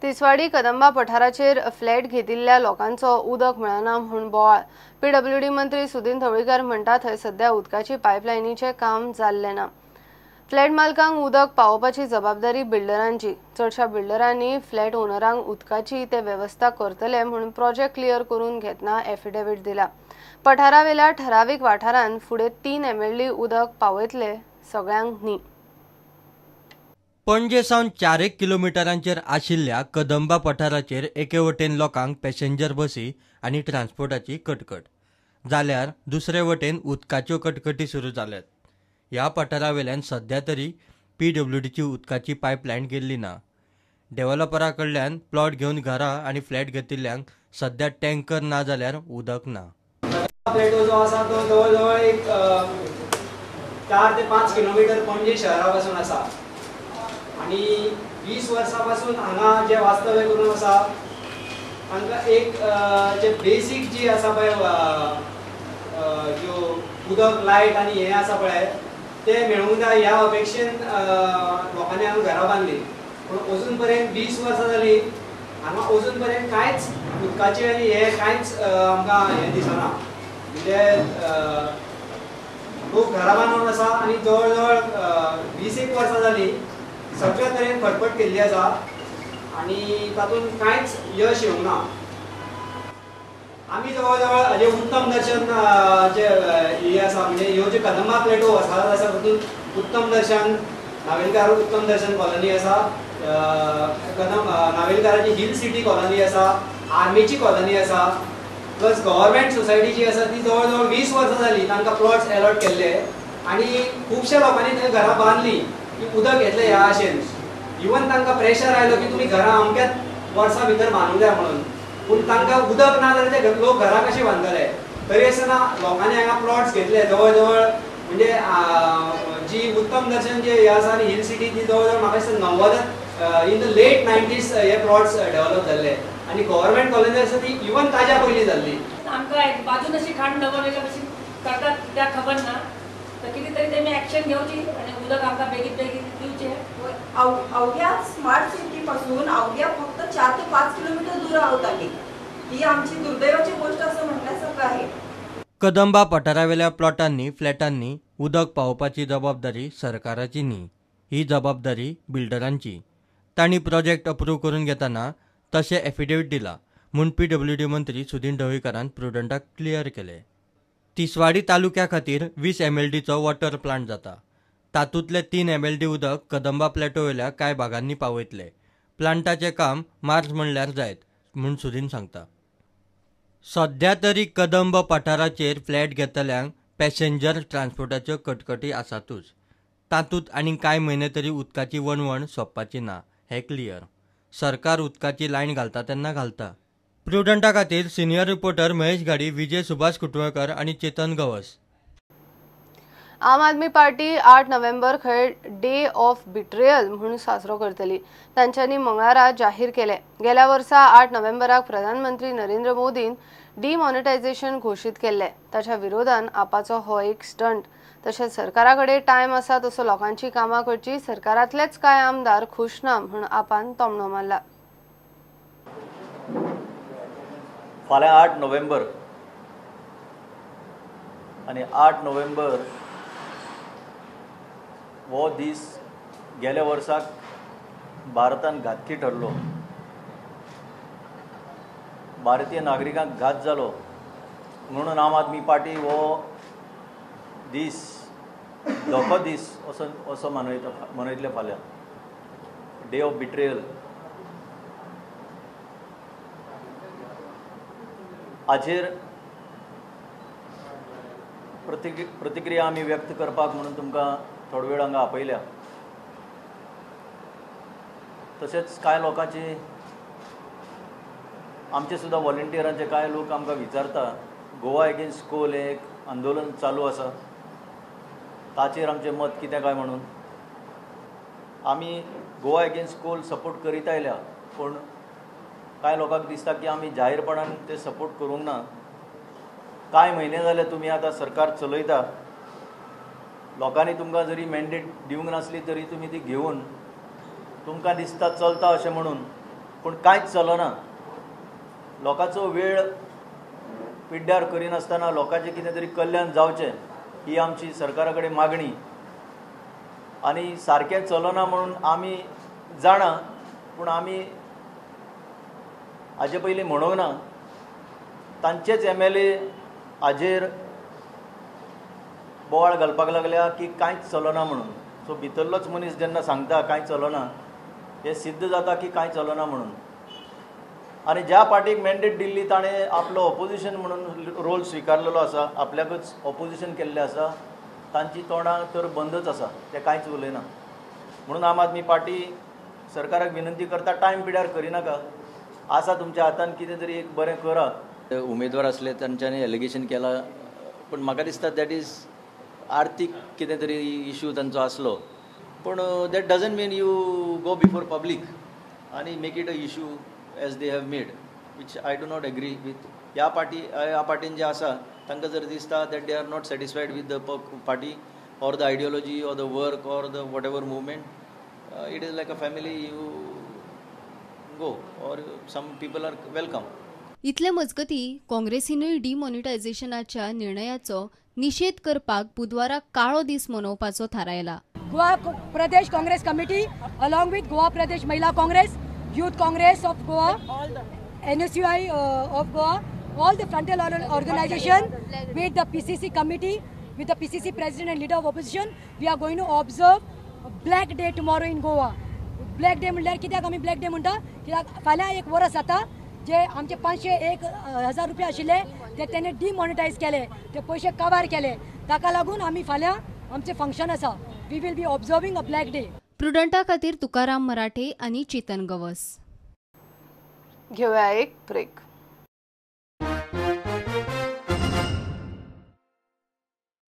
तिसवाडी कदंबा पठाराचेर फ्लॅट घेतिल्ल्या लोकांचो उदक मेळना म्हूण बोवाळ. पीडब्ल्यूडी मंत्री सुदिन ढवळीकार म्हणटा थंय सध्या उदकाची पायपलायनीचें काम जाल्लें ना. फ्लॅट मालकांक उदक पावोवपाची जबाबदारी बिल्डरांची. चडशा बिल्डरांनी फ्लॅट ओनरांक उदकाची ते वेवस्था करतले म्हूण प्रोजेक्ट क्लियर करून घेतना एफिडेवीट दिला. पठारावेल्या ठरावीक वाठारांत फुडें 3 MLD उदक पावयतले, सगळ्यांक न्ही. पणजे सावन 4 किलोमिटरांचेर आशिल्ल्या कदंबा पठाराचेर एके वटेन लोकांक पॅसेंजर बसी आनी ट्रान्सपोर्टाची कटकट, जाल्यार दुसरे वटेन उदकाच्यो कटकटी सुरू जाल्यात. ह्या पठारावेल्यान सध्या तरी पीडब्ल्यूडीची उदकाची पायपलायन गेल्ली ना. डेव्हलपरा कडल्यान प्लॉट घेवन घरां आनी फ्लॅट घेतिल्ल्यांक सध्या टँकर ना जाल्यार उदक ना. प्लेटो जो आसा तो जवळ जवळ एक 4 ते 5 किलोमीटर पणजे शहरा पासून आसा आनी 20 वर्सां पासून हांगा जे वास्तव्य करून आसा तांकां एक जे बेसीक जी आसा पळय ज्यो उदक लायट आनी हें आसा पळय ते मेळूंक जाय ह्या अपेक्षेन लोकांनी हांगा घरां बांदली. पूण अजून पर्यंत 20 वर्सां जालीं हांगा अजून पर्यंत कांयच उदकाचें आनी हें कांयच आमकां हें दिसना. म्हणजे लोक घरां बांदून आसा आनी जवळ जवळ 20 वर्सां जालीं सगळ्या तरेन खटपट केल्ली आसा आनी तातूंत कांयच यश येवंक ना. आमी जवळ जवळ जे उत्तम दर्शन जे हे आसा म्हणजे ह्यो जे कदंबा प्लेटो आसा आसा तातूंत उत्तम दर्शन नावेलकार उत्तम दर्शन कॉलनी आसा, कदम नावेलकाराची हिल सिटी कॉलनी आसा, आर्मीची कॉलनी आसा, प्लस गव्हर्मेंट सोसायटी जी आसा ती जवळ जवळ 20 वर्सां जालीं तांकां प्लॉट्स एलॉट केल्ले आनी खुबश्या लोकांनी थंय घरां बांदलीं की उदक येतलें ह्या आशेन. इवन तांकां प्रेशर आयलो की तुमी घरां अमक्याच वर्सां भितर बांदूंक जाय म्हणून, पूण तांकां उदक ना जाल्यार ते लोक घरां कशें बांदतले. तरी आसतना लोकांनी हांगा प्लॉट्स घेतले जवळ जवळ म्हणजे जी उत्तम दर्शन जे हे आसा आनी हिल सिटी ती जवळ जवळ म्हाका दिसता 90 इन the late 90s हे प्लॉट्स डेव्हलप जाल्ले आनी गव्हर्मेंट कॉलनी आसा ती इवन ताज्या पयलीं जाल्ली. आमकां बाजून अशी खाण दवरलेल्या कशी करतात कित्याक खबर ना, तर कितें तरी तेमी एक्शन घेवची आनी उदक आमकां बेगीन बेगीन दिवचें. अवघ्या स्मार्ट सिटी पासून अवघ्या फक्त 4 ते 5 किलोमीटर दूर आहोत आम्ही. ही आमची दुर्दैवाची गोष्ट असं म्हणण्यासारखं आहे. कदंबा पठारावेल्या प्लॉटांनी फ्लॅटांनी उदक पावोवपाची जबाबदारी सरकाराची न्ही, ही जबाबदारी बिल्डरांची. तांणी प्रोजेक्ट अप्रूव करून घेतना तशें एफिडेवीट दिला म्हूण पीडब्ल्यूडी मंत्री सुदिन ढवळीकारान प्रुडंटाक क्लियर केले. तिसवाडी तालुक्या खातीर 20 MLDचो वॉटर प्लांट जाता. तातूंतले 3 MLD उदक कदंबा प्लॅटोवेल्या कांय भागांनी पावयतले. प्लांटाचें काम मार्च म्हणल्यार जायत म्हूण सुदिन सांगता. सध्या तरी कदंब पठाराचेर फ्लॅट घेतल्यांक पॅसेंजर ट्रान्सपोर्टाच्यो कटकटी आसातूच, तातूंत आनी कांय म्हयने तरी उदकाची वणवण सोंपपाची ना हें क्लियर. सरकार उदकाची लायन घालता तेन्ना घालता. प्रुडंटा खातीर सिनियर रिपोर्टर महेश घाडी, विजय सुभाष कुटुंबकर आनी चेतन गवस. आम आदमी पार्टी 8 नोव्हेंबर खंय डे ऑफ बिट्रेयल म्हणून साजरो करतली तांच्यांनी मंगळारा जाहीर केले. गेल्या वर्सा 8 नोव्हेंबराक प्रधानमंत्री नरेंद्र मोदीन डिमॉनिटायझेशन घोशीत केल्ले. ताच्या विरोधान आपाचो हो एक स्टंट. तशेंच सरकारा कडेन टायम आसा तसो लोकांची कामां करची, सरकारांतलेच कांय आमदार खूश ना म्हूण आपान तोमणो मारला. फाल्यां 8 नोव्हेंबर आनी 8 नोव्हेंबर हो दीस गेल्या वर्साक भारतान घातकी ठरलो. भारतीय नागरिकांक घात जालो म्हणून आम आदमी पार्टी हो दीस धोको दीस असो असो मनयतले फाल्यां डे ऑफ बिट्रेयल. हाचेर प्रतिक्रिया आमी व्यक्त करपाक म्हणून तुमकां थोडो वेळ हांगा आपयल्या. तशेंच कांय लोकांची आमचे सुद्दां वॉलंटियरांचे कांय लोक आमकां विचारता गोवा एगेन्स्ट कोल हें एक आंदोलन चालू आसा ताचेर आमचें मत कितें काय म्हणून. आमी गोवा एगेन्स्ट कोल सपोर्ट करीत आयल्या, पूण कांय लोकांक दिसता की आमी जाहीरपणान ते सपोर्ट करूंक ना. कांय म्हयने जाले तुमी आतां सरकार चलयता, लोकांनी तुमकां जरी मॅन्डेट दिवंक नासली तरी तुमी ती घेवन तुमकां दिसता चलता अशें म्हणून पूण कांयच चलना. लोकांचो वेळ पिड्ड्यार करिनासतना लोकांचें कितें तरी कल्याण जावचें ही आमची सरकारा कडेन मागणी. आनी सारकें चलना म्हणून आमी जाणा, पूण आमी हाजे पयलीं म्हणूंक ना. तांचेच MLA हाजेर बोवाळ घालपाक लागल्या की कांयच चलना म्हणून. सो भितरलोच मनीस जेन्ना सांगता कांय चलना, हें सिद्ध जाता की कांय चलना म्हणून. आनी ज्या पार्टीक मॅन्डेट दिल्ली ताणें आपलो ऑपोजिशन म्हणून रोल स्विकारलेलो आसा, आपल्याकूच ऑपोजिशन केल्लें आसा, तांची तोंडां तर बंदच आसा, ते कांयच उलयना. म्हणून आम आदमी पार्टी सरकाराक विनंती करता, टायम पिड्यार करिनाका, आसा तुमच्या हातान कितें तरी एक बरें करात. उमेदवार आसले तांच्यांनी एलिगेशन केलां, पूण म्हाका दिसता that is आर्थीक कितें तरी इशू तांचो आसलो, पूण that doesn't mean you go before public आनी make it a issue as they have made, which I do not agree with. ह्या पार्टीन जे आसा तांकां जर दिसता that they are not satisfied with the party or the ideology or the work or the whatever movement, it is like a family, you go or some people are welcome. इतले मजगती काँग्रेसीनूय डिमॉनिटायझेशनाच्या निर्णयाचो निषेध करपाक बुधवारा काळो दीस मनोवपाचो थारायला. Goa Pradesh Congress committee along with Goa Pradesh Mahila Congress, Youth Congress of Goa, NSUI of Goa, all the frontal organization with the PCC committee, with the PCC president and leader of opposition, we are going to observe Black Day tomorrow in Goa. Black Day म्हणल्यार कित्याक आमी Black Day म्हणटा, कित्याक फाल्यां एक वर्स जाता जे आमचे 501,000 रुपया आशिल्ले ते तेणे डिमॉनिटायज केले, ते पयशे कवर केले. ताका लागून आमी फाल्यां आमचें फंक्शन आसा, we will be observing a Black Day. प्रुडंटा खातीर तुकाराम मराठे आनी चेतन गवस. घेवया एक ब्रेक.